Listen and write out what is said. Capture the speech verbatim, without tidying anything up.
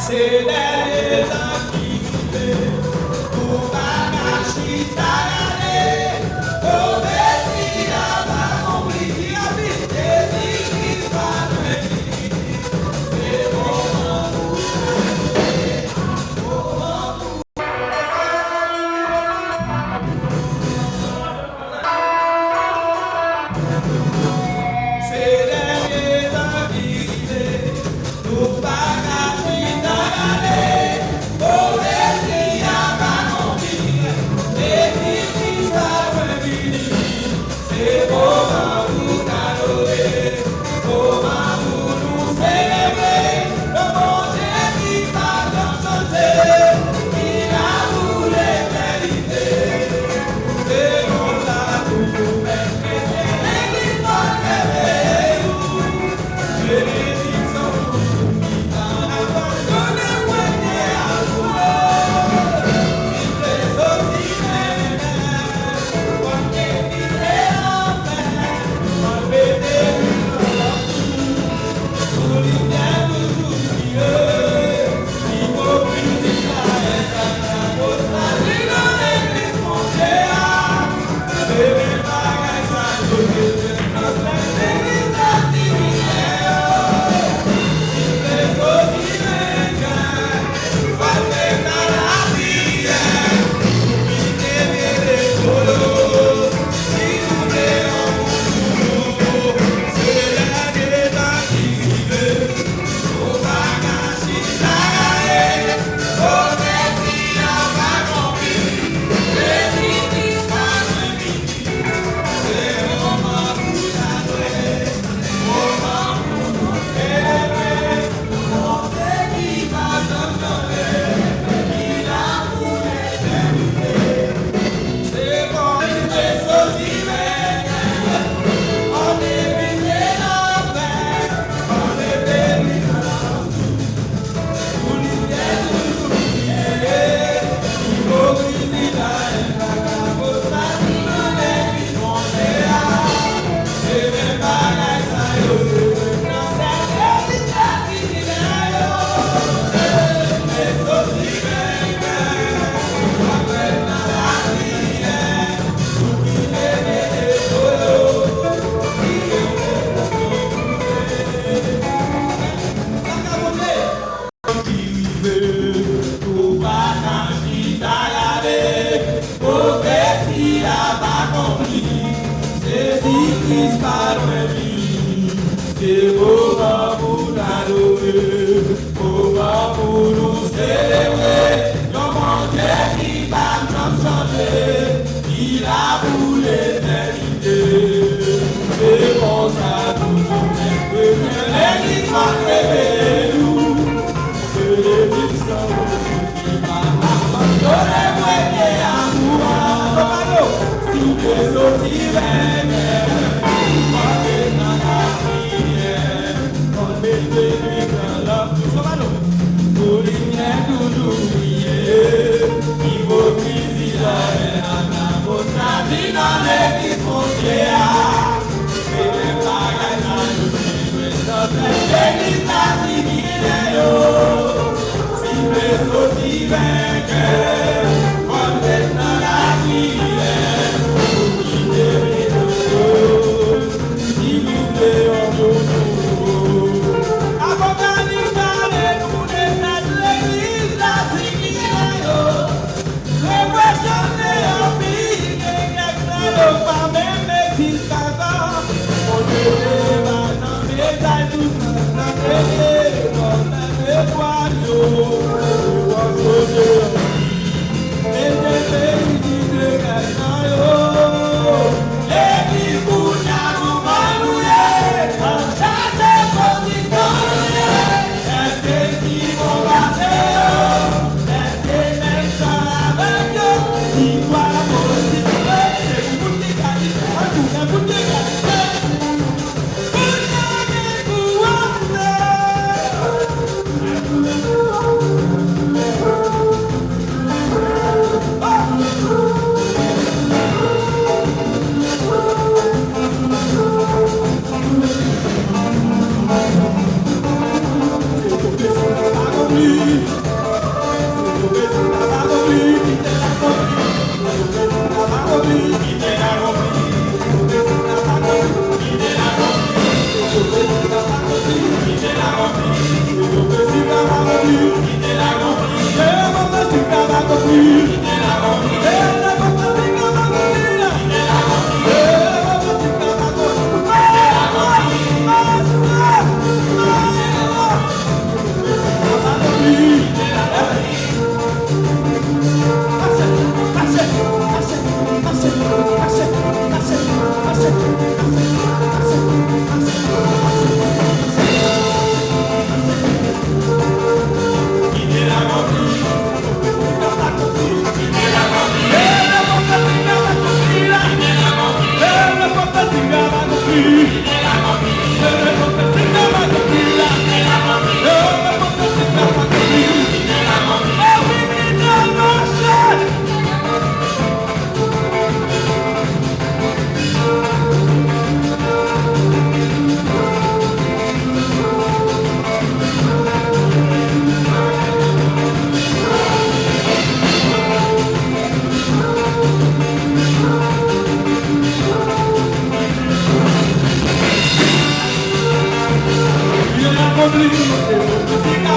Se dènye tan ki rive, nou pa ka chita gade, pwofesi a pa konpli, Jezi Kris pa lwen vini, se moman pou n adore, moman pou Se dènye tan ki rive, nou pa ka chita gade, pwofesi a pa konpli, Jezi Kris pa lwen vini, se moman pou n adore, moman pou nou selebre yon Bondye ki pa janm chanje, ki la pou letènite. Se konsa tou mèt kretyen legliz mwen reveye nou. Benediksyon pou nou ki pa abandone premye amour. Siple soti menm, fò n te kite lapè, fò n mete nou ansanm. Sou limyè toujou briye. Ipokrizi, larèt ak apostazi nan legliz Bondye a. Se menm bagay sa yo te fè nan sèk legliz la siminè yo. Siple soti venkè, fò n ret nan lapriyè, pou kite pye lepo yo. Si nou te yon moun nouvo, se lè detan ki rive. Nou pa ka chita gade, pwofesi a pa konpli, Jezi Kris pa lwen vini. Se moman pou n adore, moman pou nou selebre, Bondye ki pa janm chanje, ki la pou letènite. Ki rive, nou pa ka chita gade, pwofesi a pa konpli, Jezi Kris pa lwen vini, se moman pou n adore, moman pou nou selebre, yon Bondye ki pa janm chanje, ki la pou letènite. Se konsa tou nou mèt kretyen legliz mwen reveye nou. Benediksyon pou nou ki pa abandone premye amour an. Sopano, si w te soti venkè, fò n ret nan lapriyè, fò n mete nou nan love. Sopano, pou limyè toujou briye, ipokrizi, larèt ak apostazi nan legliz Bondye a. Se menm bagay sa yo te jwe nan sèk legliz la siminè yo. Siple soti venkè, fò n ret nan lapriyè, pou kite pye nou yo. Sipliye yon moun nouvo. Apokalis pale nou de sèk legliz la siminè yo. Represyon te anpil, gen kèk nan yo pa menm egziste ankò. Bondye te pa nan mesaj tout sa nan premye kòmantè de pwal yo. Represyon te anpil, men se peyi ki te kèk nan yo. Legliz kounye a nou pa nou ye, an chache pozisyon nou ye. Èske ki bon pase yo? Èske menm jan avèk yo? Ki pral posib? Se pou moun ki ka di, an tou, se pou moun ki ka di, pou n gade pou antre. Li akonpli, se bon, se ka